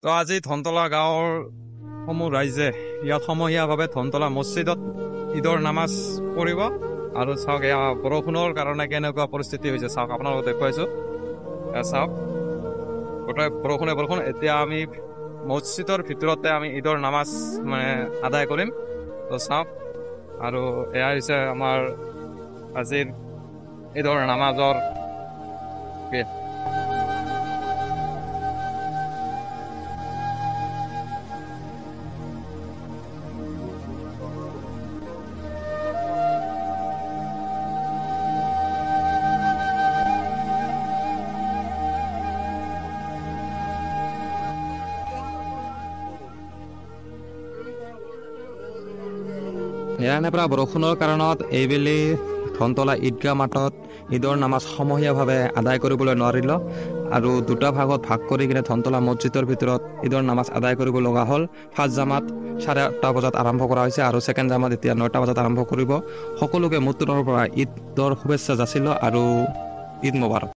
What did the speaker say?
তো আজি ধনতলা গাঁৱৰ সমূহ ৰাইজে ইয়াত সমূহীয়াভাৱে ধনতলা মছজিদত ঈদৰ নামাজ পঢ়িব। আৰু চাওক, এয়া বৰষুণৰ কাৰণে কেনেকুৱা পৰিস্থিতি হৈছে, চাওক আপোনালোকক দেখুৱাইছোঁ। এয়া চাওক, গোটেই বৰষুণে বৰষুণ। এতিয়া আমি মছজিদৰ ভিতৰতে আমি ঈদৰ নামাজ মানে আদায় কৰিম। তো চাওক, আৰু এয়া হৈছে আমাৰ আজিৰ ঈদৰ নামাজৰ গেট। নেৰানেপেৰা বৰষুণৰ কাৰণত এইবেলি ধনতলা ঈদগাহ মাঠত ঈদৰ নামাজ সমূহীয়াভাৱে আদায় কৰিবলৈ নোৱাৰিলোঁ আৰু দুটা ভাগত ভাগ কৰি কিনে ধনতলা মছজিদৰ ভিতৰত ঈদৰ নামাজ আদায় কৰিব লগা হ'ল। ফাৰ্ষ্ট জামাত 8:30 বজাত আৰম্ভ কৰা হৈছে আৰু ছেকেণ্ড জামাত এতিয়া 9টা বজাত আৰম্ভ কৰিব। সকলোকে মোৰ তৰফৰ পৰা ঈদৰ শুভেচ্ছা যাচিলোঁ আৰু ঈদ মোবাৰক।